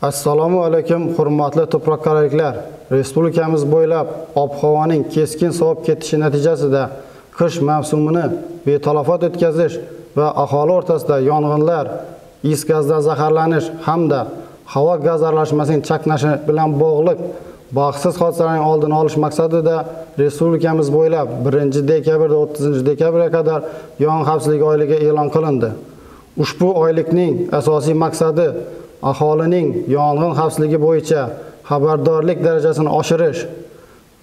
Assalomu alaykum, hurmatli tuproqqalaliklar. Respublikamiz bo'ylab ob-havoning keskin sovib ketishi natijasida qish mavsumini betalofat o'tkazish va aholi o'rtasida yong'inlar, is gazdan zaharlanish hamda havo gaz aralashmasining chaqnashi bilan bog'liq baxtsiz hodisalarning oldini olish maqsadida respublikamiz bo'ylab 1-dekabrda 30-dekabrga qadar yong'in xavfsizligi oyligi e'lon qilindi. Ushbu oylikning asosiy maqsadi aholining yong'in xavfsizligi bo'yicha xabardorlik darajasini oshirish,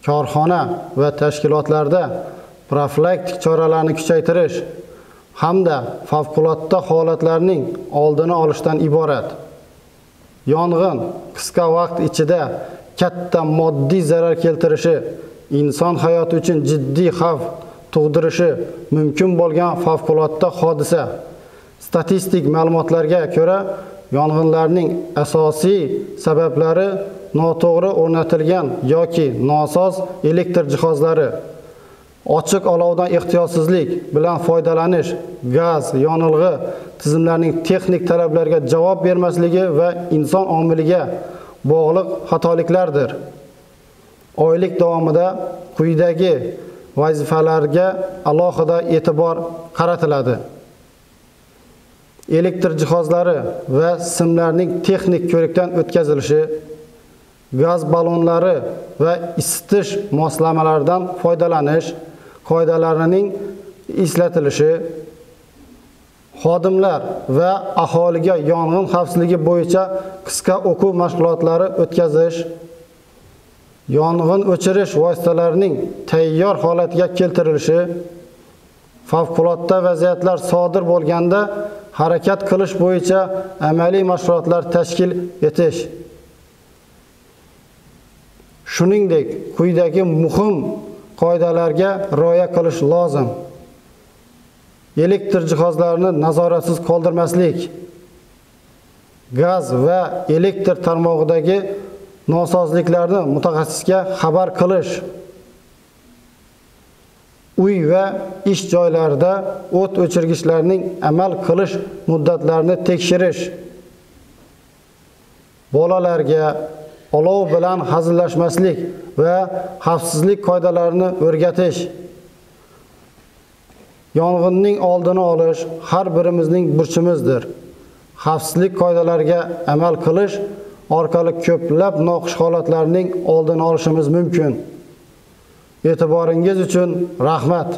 korxona va tashkilotlarda profilaktik choralarni kuchaytirish hamda favqulodda holatlarning oldini olishdan iborat. Yong'in qisqa vaqt ichida katta moddiy zarar keltirishi, inson hayoti uchun jiddiy xavf tug'dirishi mumkin bo'lgan favqulodda hodisa. Statistik ma'lumotlarga ko'ra, yong'inlarning asosiy sabablari noto'g'ri o'rnatilgan yoki nosoz elektr jihozlari, ochiq olovdan ehtiyotsizlik bilan foydalanish, gaz, yonilg'i tizimlarining texnik talablarga javob bermasligi va inson omiliga bog'liq xatoliklardir. Oylik davomida quyidagi vazifalarga alohida e'tibor qaratiladi. Elektr jihozlari va simlarning texnik ko'rikdan o'tkazilishi, gaz ballonlari va isitish moslamalaridan foydalanish qoidalarining eslatilishi, xodimlar va aholiga yong'in xavfsizligi bo'yicha qisqa o'quv mashg'ulotlari o'tkazish, yong'in o'chirish vositalarining tayyor holatga keltirilishi, favqulodda vaziyatlar sodir bo'lganda harakat qilish bo'yicha amaliy mashg'ulotlar tashkil etish. Shuningdek, quyidagi muhim qoidalarga rioya qilish lozim. Elektr jihozlarini nazoratsiz qoldirmaslik, gaz va elektr tarmog'idagi nosozliklarni mutaxassisga xabar qilish, uy va ish joylarida o't o'chirgichlarning amal qilish muddatlarini tekshirish, bolalarga olov bilan hazillashmaslik va xavfsizlik qoidalarini o'rgatish. Yong'inning oldini olish har birimizning burchimizdir. Xavfsizlik qoidalariga amal qilish orqali ko'plab noxush holatlarning oldini olishimiz mumkin. E'tiboringiz uchun rahmat.